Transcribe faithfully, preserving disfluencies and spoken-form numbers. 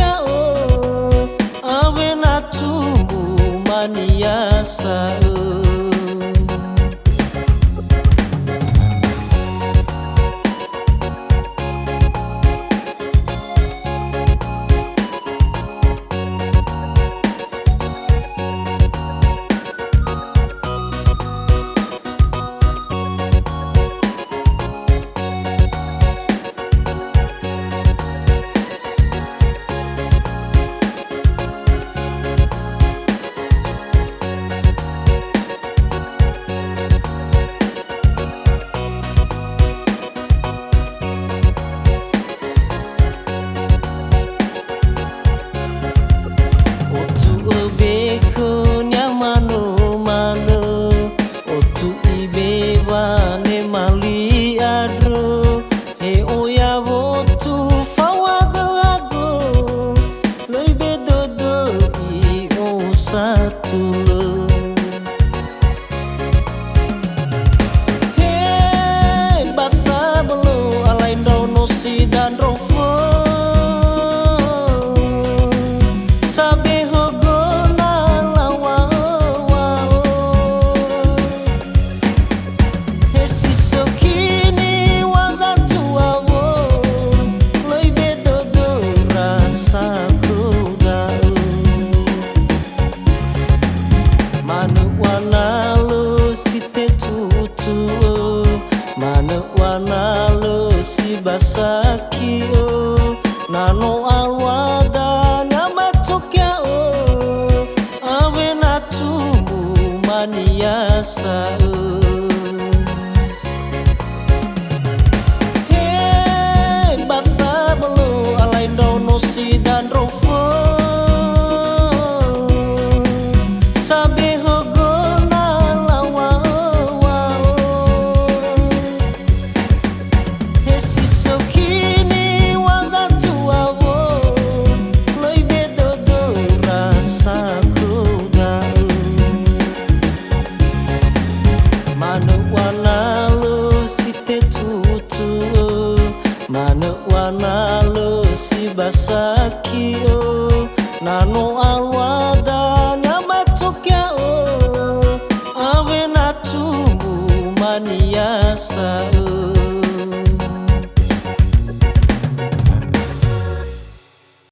ya'o, awena tumbu maniasa'ö. Otu'ö be khönia manö-manö, otu ibe wanema li andrö, he oya wotu fao agö-agö, lö ibe dödöi osatulö. He ba sabölö alai ndraono si dandrofö, sabe hogöna lawa'ö-wa'ö. He si sökhi niŵa'ö zatua wö, lö ibe dödöra sa khöu da'ö. Manö u'analö si tetutu'ö, manö u'analö si ba saki'ö, na no alua dania matok ya'o, awena tumbu maniasa'ö. He ba sabölö alai ndraono si dandrofö, sabe hogöna lawa'ö-wa'ö. He si sökhi niŵa'ö zatua wö, lö ibe dödöra sa khöu da'ö. Manö u'analö si tetutu'ö, manö u'analö si ba saki'ö, na no alua dania matok ya'o, awena tumbu maniasa'ö.